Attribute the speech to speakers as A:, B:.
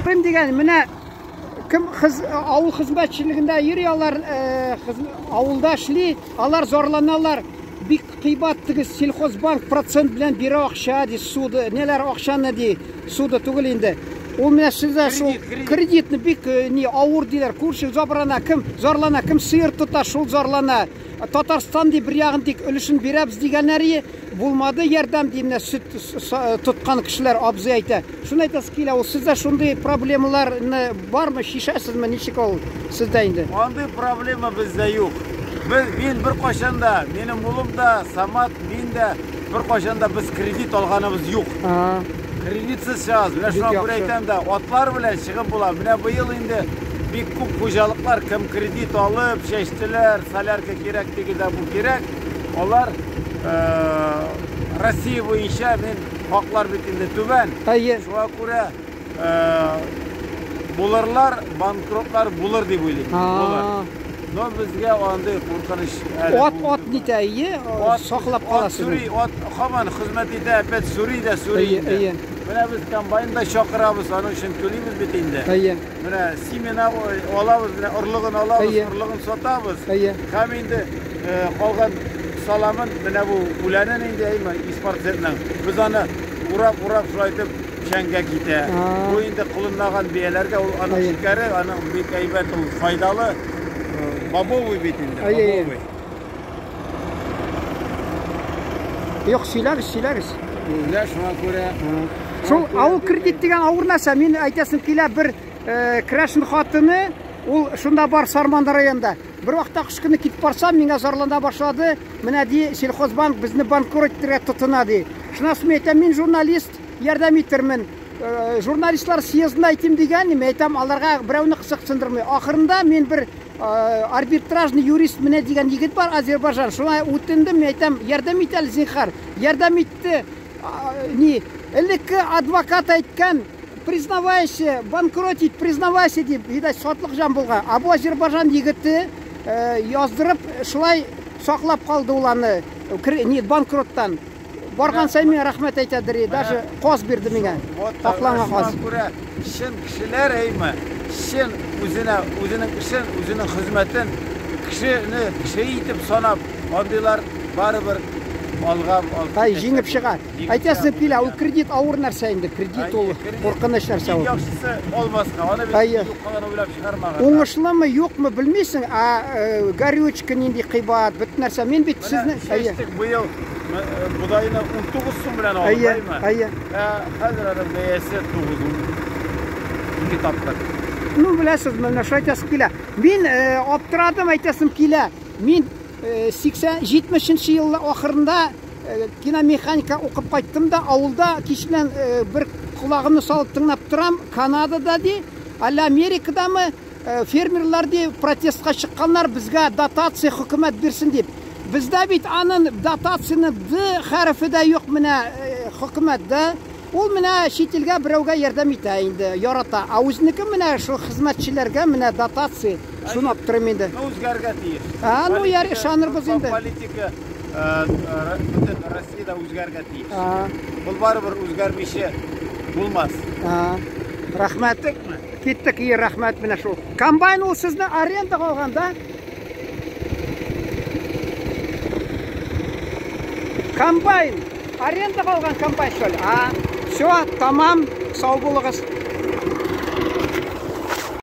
A: Кем дигән, менә кем авыл хезмәтчелегендә йөри, алар авылда эшли, алар зарланалар. Бик кыйбат теге сельхозбанк процент белән бирә акча, ди, суды, неләр акчаны, ди, суды түгел инде. Ул менә сездә шул кредитны бик ни авыр диләр. Күрше зарлана, кем зарлана, кем сыер тота, шул зарлана. Татарстан ди бер ягын тик өлешен бирәбез дигәннәре булмады, ярдәм ди менә сөт тоткан кешеләр абзый әйтә. Шуны әйтәсе килә, ул сездә шундый проблемаларны бармы, чишәсезме, ничек ул сездә инде?
B: Андый проблема бездә юк. Без, мин беркайчан да, минем улым да, Самат, мин дә беркайчан да без кредит алганыбыз юк. Кредитсыз чыгабыз. Менә шуңа күрә әйтәм дә, атлар белән чыгып була. Менә быел инде бик күп хуҗалыклар кем кредит алып, чәчтеләр, солярка кирәк, теге дә бу кирәк. Алар Россия буенча мин хаклар бит инде түбән.
A: Әйе.
B: Шуңа күрә булырлар, банкротлар булыр дип уйлыйм. Булыр. Но безгә андый куркыныч
A: әле. Ат ат нитә, әйе, саклап кала
B: сезне. Ат сүри, ат һаман хезмәт итә, опять сүри дә сүри инде. Әйе. Менә без комбайн да чакырабыз, аның өчен түлибез бит инде.
A: Әйе.
B: Менә семена алабыз, менә орлыгын алабыз, орлыгын сатабыз.
A: Әйе.
B: Һәм инде калган саламын, менә бу үләнен инде, әйме, испарцетның. Без аны урап-урап шулай итеп печәнгә китә. Бу инде колынлаган бияләргә ул аның шикәре, аның бик әйбәт ул файдалы. Бобовый бит инде, бобовый.
A: Юк, сөйләгез, сөйләгез.
B: Менә шуңа күрә.
A: Шул авыл кредит дигән авыр нәрсә. Мин әйтәсем килә, бер крәшен хатыны, ул шунда бар Сарман районында. Бер вакытта кыш көне китеп барсам, миңа зарлана башлады. Менә ди, сельхозбанк безне банкрот итәргә тотына ди. Шуннан соң мин әйтәм, мин журналист, ярдәм итермен. Журналистлар съездына әйтим дигән, мин әйтәм, аларга берәүне кызыксындырмый. Ахырында мин бер арбитражный юрист менә дигән егет бар, Азербайжан. Шуңа үтендем, мин әйтәм, ярдәм ит әле, зинһар. Ярдәм итте. Ни, элекке адвокат әйткән, признавайся, банкротить, признавайся дип, видать, сатлык җан булган. А бу Азербайжан егете яздырып, шулай саклап калды ул аны, ни, банкроттан. Барган саен миңа рәхмәт әйтәдер, даже каз бирде миңа. Акланган каз.
B: Күрә, чын кешеләр әйме, чын үзенә, үзенең эшен, үзенең хезмәтен кешене кеше итеп санап, андыйлар барыбер алга
A: Ай, җиңеп чыга. Әйтәсең килә, ул кредит авыр нәрсә инде, кредит ул куркыныч нәрсә ул.
B: Яхшысы алмаска, аны бит юкка гына уйлап чыгармаган.
A: Уңышлымы, юкмы белмисең, а горючка нинди кыйбат, бөтен нәрсә. Мин бит сезне
B: чәчтек быел бодайны 19 сум белән алдык, әйме?
A: Әйе.
B: Ә хәзер аның бәясе 9 ике тапкыр.
A: Ну, беләсез, менә шулай әйтәсем килә. Мин аптырадым, әйтәсем килә. Мин 80 70 ел ахырында киномеханика укып кайттым да, авылда кич белән бер колагымны салып тыңлап торам, Канадада ди, әллә Америкадамы, фермерлар ди протестка чыкканнар, безгә дотация хөкүмәт бирсен дип. Бездә бит анын дотацияне Д хәрефе дә юк менә хөкүмәттә. Ул менә чит илгә берәүгә ярдәм итә инде, ярата. Ә үзенеке менә шул хезмәтчеләргә менә дотация. Шуны аптырыйм инде.
B: Ну, үзгәргә тиеш.
A: А, ну, яр ышанырбыз инде.
B: Политика бөтен Россиядә үзгәргә тиеш. Ул барыбер үзгәрмичә булмас.
A: Рәхмәт.
B: Киттекме?
A: Киттек, и рәхмәт менә шул. Комбайн ул сезне арендага алган, да? Комбайн. Арендага алган комбайн, что ли? А, все, тамам. Сау булыгыз.